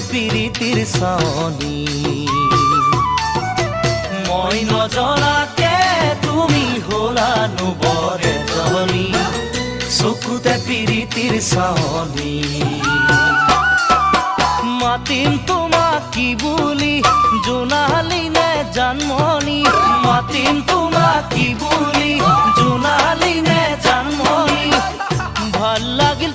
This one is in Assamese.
পিৰিতিৰ চাৱনি। মই নজনাকে তুমি হলানো বৰ এজনী, চকুতে পিৰিতিৰ চাৱনি। মাতিম তোমাক কি বুলি, জোনালী নে জানমণি? মাতিম তোমাক কি বুলি, জোনালী নে জানমণি? ভাল লাগিল।